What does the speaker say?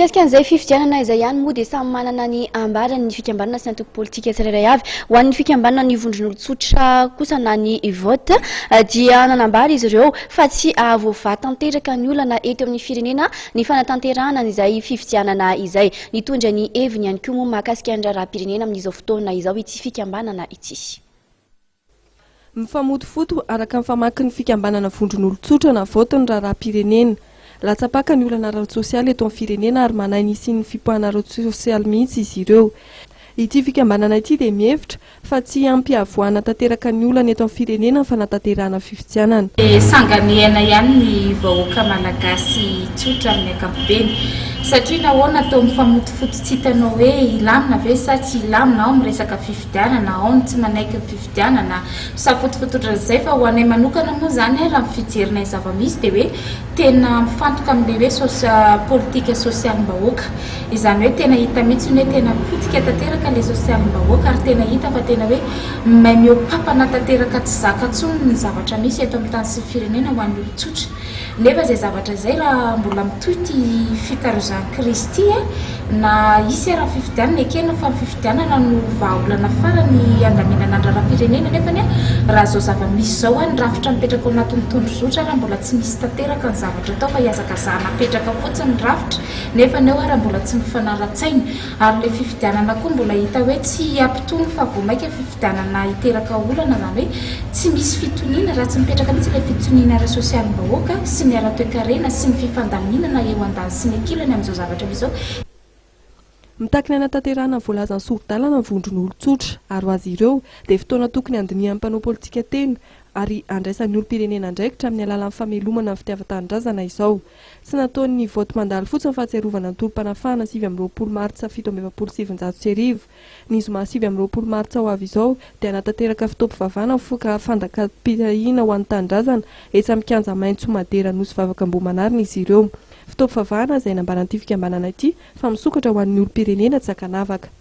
Mikasika an'izay fifidianana izay ihany moa dia samy manana ny ambarany ny fikambanana sy ny antoko politika tsirairay avy. Ho an'ny fikambanana ny vondron'olon-tsotra kosa na ny vote dia nanambara izy ireo fa tsy hahavoavaha tanteraka ny olana eto amin'ny firenena ny fanatanterahana an'izay fifidianana izay. Nitondra ny heviny ihany koa moa mahakasika ny raharaham-pirenena amin'izao fotoana izao ity fikambanana ity. Mifamotofoto araka ny famakin'ny fikambanana vondron'olon-tsotra na vote ny raharaham-pirenena. Latsa-paka ny olana ara-tsosialy eto amin'ny firenena ary manahy ny hisian'ny fipoahana ara-tsosialy mihitsy izy ireo. Ity fikambanana ity dia mihevitra fa tsy hampiavoahana tanteraka ny olana eto amin'ny firenena ny fanatanterahana fifidianana. Dia sanganehana ihany ny vahoaka malagasy tsotra amin'ny ankapobeny. Satria nahoana toa mifamotofoto tsy hitanao hoe hilamina ve sa tsy hilamina, ao miresaka fifidianana, ao ny tsy manaiky ny fifidianana, misafotofototra an'izay. Fa ho anay manokana moa izany raha ny fijerinay ny zava-misy dia hoe tena mifantoka amin'ilay hoe sosia- politika sosialim-bahoaka. Izany hoe tena hita mihitsy ny hoe tena potika tanteraka ilay sosialim-bahoaka ary tena hita fa tena hoe may mihoa-papana tanteraka tsy zaka intsony ny zavatra misy eto amin'ny tany sy ny firenena ho an'ny olon-tsotra. Nefa izay zavatra izay raha mbola mitohy ity fitarozan'ny krizy ity na hisy ara ny fifidianana, ekena fa ny fifidianana no vahaolana farany handaminana ny raharaham-pirenena nefa anie raha izao zava-misy izao ny rafitra mipetraka ao anatin'ny tondrozotra ary mbola tsy misy tanteraka ny zavatra atao fa hihazakazahana apetraka fotsiny ny rafitra nefa eo ara mbola tsy mifanara-tsaina ary ilay fifidianana koa mbola hita hoe tsy hampitony fa vao mainka fifidianana hiteraka olana izany hoe tsy misy fitoniana raha tsy mipetraka mihitsy ilay fitoniana ara-sosialim-bahoaka sy ny ara-toekarena sy ny fifandaminana eo andaniny sy ny ankilany amin'izao zavatra misy izao. Mitaky ny hanatanterahana ny voalazan'ny sori-dalana ny vondron'olon-tsotra ary ho azy ireo dia fotoana tokony handinihan'ny mpanao politika tena ary handraisan'ny olom-pirenena andraikitra amin'ny alalan'ny famelomana ny fitiavan-tanindrazana izao. Tsy nataon'ny vote mandalo fotsiny ny fahatsiarovana ny tolom-panafahana 29 martsa 1947. Ny zoma 29 martsa ho avy izao dia hanatanteraka fotoam-pivavahana mifoka fandakam-pitahiana ho an'ny tanindrazana etsy amin'ny kianja maitso Madera Nosy Vavaka Ambohimanarina izy ireo. Fotoam-pivavahana izay nambaran'ity fikambanana ity fa misokatra ho an'ny olom-pirenena tsy ankanavaka.